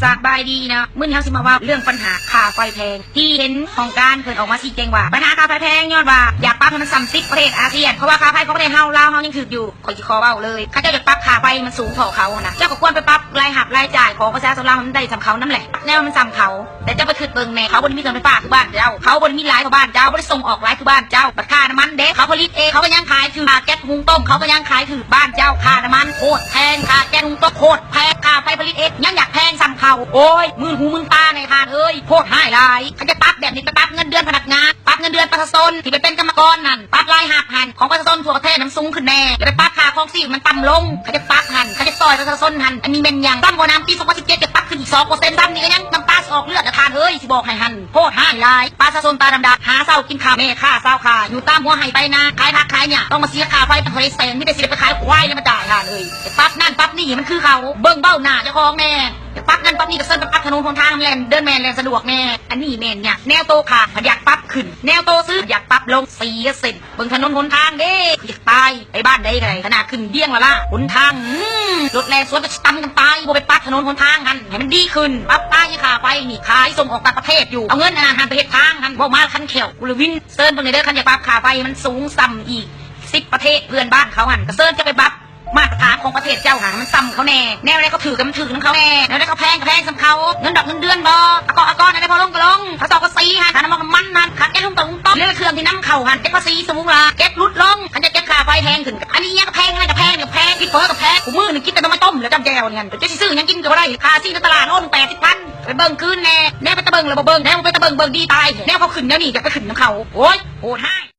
ສະບາຍດີເນາະ, ມື້ນີ້ເຮົາຊິມາເວົ້າເລື່ອງປັນຫາຄ່າໄຟແພງ ທີ່ເຫັນຫ້ອງການເພິ່ນອອກມາຊີ້ແຈງວ່າ ບັນຫາຄ່າໄຟແພງຍ້ອນວ່າຢາກປັບໃຫ້ມັນສ່ຳສິບປະເທດອາຊຽນ ເພາະວ່າຄ່າໄຟຂອງປະເທດເຮົາ ລາວເຮົາຍັງຖືກຢູ່. ຂ້ອຍຊິຂໍເວົ້າເລີຍ, ເຂົາເຈົ້າຢາກປັບຄ່າໄຟໃຫ້ມັນສູງເທົ່າເຂົາຫັ້ນນະ, ເຈົ້າກໍຄວນໄປປັບລາຍຮັບລາຍຈ່າຍຂອງປະຊາຊົນລາວໃຫ້ມັນໄດ້ສ່ຳເຂົານຳແຫຼະ, ແນວໃຫ້ມັນສ່ຳເຂົາ. ແຕ່ເຈົ້າໄປຄິດເບິ່ງແດ່, ເຂົາບໍ່ໄດ້ມີເຄື່ອງໄຟຟ້າຄືບ້ານເຈົ້າ, ເຂົາບໍ່ໄດ້ມີຫຼາຍເທົ່າບ້ານເຈົ້າ, ບໍ່ໄດ້ສົ່ງອອກຫຼາຍຄືບ້ານເຈົ້າ. ບັດຄ່ານ້ຳມັນເດ້, ເຂົາຜະລິດເອງ, ເຂົາກໍຍັງຂາຍຖືກ, ຄ່າແກັສຫຸງຕົ້ມ ເຂົາກໍຍັງຂາຍຖືກບ້ານເຈົ້າ. ຄ່ານ້ຳມັນໂຄດແພງ, ຄ່າແກັສຫຸງຕົ້ມໂຄດແພງ, ຄ່າໄຟຜະລິດເອງຍັງຢາກແພງສ່ຳເຂົາ. ໂອ້ຍ ມື່ນຫູມື່ນຕາແດ່ທ່ານເອີຍ, ໂຫດຮ້າຍຫຼາຍ. ຄັນຈະປັບແບບນີ້ ໄປປັບເງິນເດືອນພະນັກງານ, ປັບເງິນເດືອນປະຊາຊົນທີ່ໄປເປັນກຳມະກອນນັ້ນ, ປັບລາຍຮັບຫັ້ນ ຂອງປະຊາຊົນທົ່ວປະເທດໃຫ້ມັນສູງຂຶ້ນແດ່, ຢ່າໄປປັບຄ່າຄອງຊີບໃຫ້ມັນຕ່ຳລົງ. ຄັນຈະປັບຫັ້ນ, ຄັນຈະຊ່ອຍປະຊາຊົນຫັ້ນ, ອັນນີ້ແມ່ນຫຍັງ? ຊ້ຳກວ່ານຳປີສອງພັນສິບເຈັດ ຈະປັບຂຶ້ນອີກສອງເປີເຊັນຊ້ຳ, ນີ້ກໍຍັງນ້ຳຕາຊິອອກເລືອດລະທ່ານເອີຍ, ຊິບອກໃຫ້ຫັ້ນ. ໂຫດຮ້າຍຫຼາຍ, ປະຊາຊົນຕາດຳໆ ຫາເຊົ້າກິນຄ່ຳ, ແມ່ຄ້າຊາວຄ້າຢູ່ຕາມຫົວໄຮ່ໄປນາ, ຂາຍຜັກຂາຍຫຍ້າ, ຕ້ອງມາເສຍຄ່າໄຟເທົ່າໃດແສນ, ມີແຕ່ຊິໄດ້ໄປຂາຍຄວາຍແລ້ວມາຈ່າຍທ່ານເອີຍ. ຈະປັບນັ້ນປັບນີ້ໃຫ້ມັນຄືເຂົາ, ເບິ່ງເບ້າໜ້າເຈົ້າຂອງແດ່, ຈະປັບນັ້ນປັບນີ້ກໍເຊີນໄປປັບຖະໜົນຫົນທາງ ແລ່ນເດີນແມ່ນແລ່ນສະດວກແດ່. ອັນນີ້ແມ່ນຫຍັງ? ແນວໂຕຂ້າພັດຢາກປັບຂຶ້ນ, ແນວໂຕຊື້ພັດຢາກປັບລົງ. ເສຍເສັ້ນ, ເບິ່ງຖະໜົນຫົນທາງເດ້, ຢາກຕາຍ. ໄປບ້ານໃດກໍໄດ້, ຂະໜາດຂຶ້ນວຽງລະລາ ຫົນທາງ ອືມ ລົດແລ່ນສວນກໍຊິຕຳກັນຕາຍ. ບໍ່ໄປປັບຖະໜົນຫົນທາງຫັ້ນໃຫ້ມັນດີຂຶ້ນ, ປັບຕາຍຄ່າໄຟນີ້, ຂາຍສົ່ງອອກຕ່າງປະເທດຢູ່, ເອົາເງິນອັນນັ້ນຫັ້ນໄປເຮັດທາງຫັ້ນ. ເວົ້າມາຄັນແຂ້ວກູລະວິນ. ເຊີນເບິ່ງແດ່ເດີ, ຄັນຢາກປັບຄ່າໄຟໃຫ້ມັນສູງສ່ຳອີກສິບປະເທດເພື່ອນບ້ານເຂົາຫັ້ນ, ກໍເຊີນຈະໄປປັບມາດຕະຖານຂອງປະເທດເຈົ້າຫັ້ນໃຫ້ມັນສ່ຳເຂົາແດ່, ແນວໃດເຂົາຖືກກໍມັນຖືກນຳເຂົາແດ່, ແນວໃດເຂົາແພງກໍແພງສ່ຳເຂົາ. ເງິນດອກເງິນເດືອນບໍ່, ອາກອນອາກອນ ອັນໃດພໍລົງກໍລົງ, ຄ່າຊອກພາສີຫັ້ນ, ຄ່ານ້ຳມັນ, ຄ່າແກັສ ແລ້ວເງິນເຄື່ອງທີ່ນຳເຂົ້າຫັ້ນ, ກັບພາສີສູງຫຼາ, ເກັບຫຼຸດລົງ. ຄັນຈະເກັບຄ່າໄຟແພງຂຶ້ນ, ອັນນີ້ຍັງກໍແພງ, ອັນນັ້ນກໍແພງ, ແພງ, ກິນເຝີກໍແພງ, ຄູ່ມື້ນີ້ກິນແຕ່ໜໍ່ໄມ້ຕົ້ມແລ້ວຈຳແຈ່ວນີ້. ເຈົ້າຊິຊື້ຫຍັງກິນກໍບໍ່ໄດ້, ຄ່າຊີ້ນຕະຫຼາດໂລໜຶ່ງແປດສິບພັນ. ໄປເບິ່ງຄືນແດ່, ແນວເປັນຕາເບິ່ງແລ້ວບໍ່ເບິ່ງ, ແນວບໍ່ເປັນຕາເບິ່ງເບິ່ງດີຕາຍ. ແນວເຂົາຂຶ້ນແນວນີ້ ຢາກໄປຂຶ້ນນຳເຂົາ. ໂອ້ຍ ໂຫດຮ້າຍ.